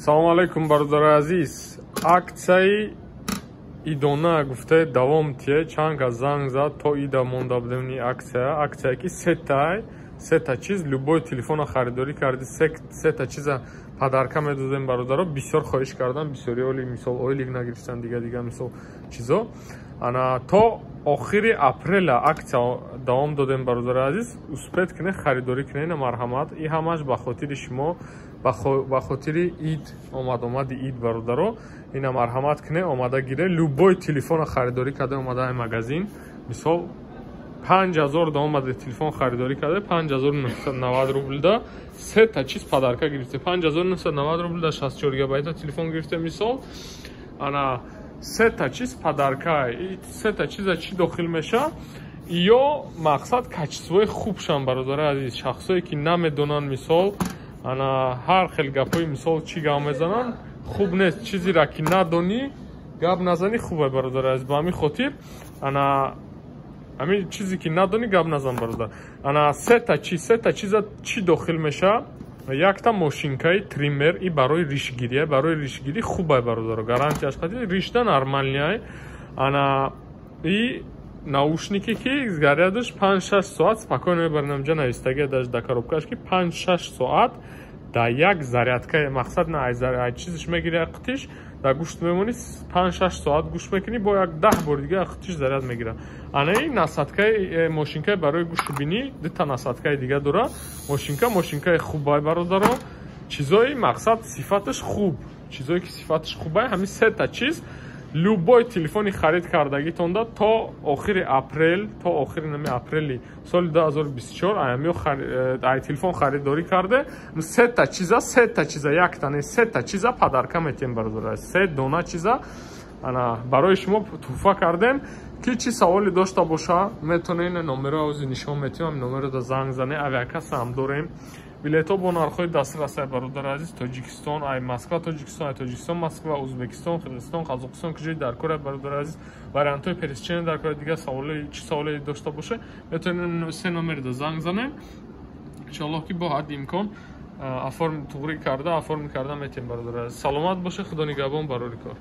Салому алайкум, бародари азиз. Аксияи идона гуфта давом тие, чанд кас занг зад, то ида монда будем ни аксия. Аксия ки сетай, сета чиз, любой телефона харидорӣ карди, сета чиза подарка медодем, бародаро. Бисёр хоҳиш кардан, бисёри оли мисол ойлик нагирифтан, дига дига мисол чизо. Ана то охири апреля аксия давом додем, бародари азиз. Успеть кне, харидорӣ кне, на марҳамат. И ҳамаш ба хотири шумо, ба хотири ид, омад-омади ид, бародаро. Ина марҳамат кне, омада гире. Любой телефона харидорӣ карда омада ай магазин. Мисол 5000 да омада телефон харидорӣ карда, 5990 рубл да сета чиз подарка гирифте. 5990 рубл да 64 гигабайта телефон гирифте мисол. Ана сета чиз подарка. И сета чиза чӣ дохил меша? Ё мақсад качествои хубшан, бародари азиз. Шахсое ки намедонанд мисол, ана ҳар хел гапҳои мисол чӣ гап мезананд, хуб нест. Чизеро ки надонӣ, гап назанӣ хубе, бародари азиз. Ба ҳамин хотир ана ҳамин чизе ки надонӣ, гап назан, бародар. Ана сета чиз, сета чиза чӣ дохил меша? Якта мошинкаи триммер и барои ришгирӣ, барои ришгирӣ хубай, бародаро, гарантияш қати ришда нормальный. Ана и наушники ки зарядаш 5-6 соат спокойно мебарем. Ҷа навистагия даже да коробкаш ки 5-6 соат да як зарядка, мақсад на ай чизиш мегири, қитиш да гӯшт мемонӣ, 5-6 соат гӯш мекунӣ, бо як 10 бори дига қитиш заряд мегира. Ана ин насадкаи мошинкаи барои гӯшу бинӣ, дута насадкаи дига дора мошинка. Мошинкаи хубай, бародаро. Чизои мақсад сифаташ хуб, чизое ки сифаташ хубай, ҳамин сета чиз любой телефони харид кардагитонда то охири апрел, то охири нами апрели соли 2024 аямиё ай телефон харидорӣ карде, сета чиза, сета чиза, якта не, сета чиза подарка метиҳем, бародаро. Се дона чиза ана барои шумо туҳфа кардем. Ки чӣ саволе дошта боша, метавонед номеро ози нишон метиҳам, номеро да занг зане. Авиакасса ҳам дорем, билетҳо бо нархҳои дастрасай, бародари азиз. Тоҷикистон, ай Москва Тоҷикистон, ай Тоҷикистон Москва, Ӯзбекистон, Қирғизистон, Қазоқистон, куҷои дар кора, бародари азиз, вариантҳои пересечения дар кора. Дигар саволе, чӣ саволе дошта боша, метавонед се номерда занг занем. Иншоаллоҳ ки бо ҳадди имкон оформ туғрӣ карда, оформ карда метиҳем, бародари азиз. Саломат боша, худо нигаҳбон, барори кор.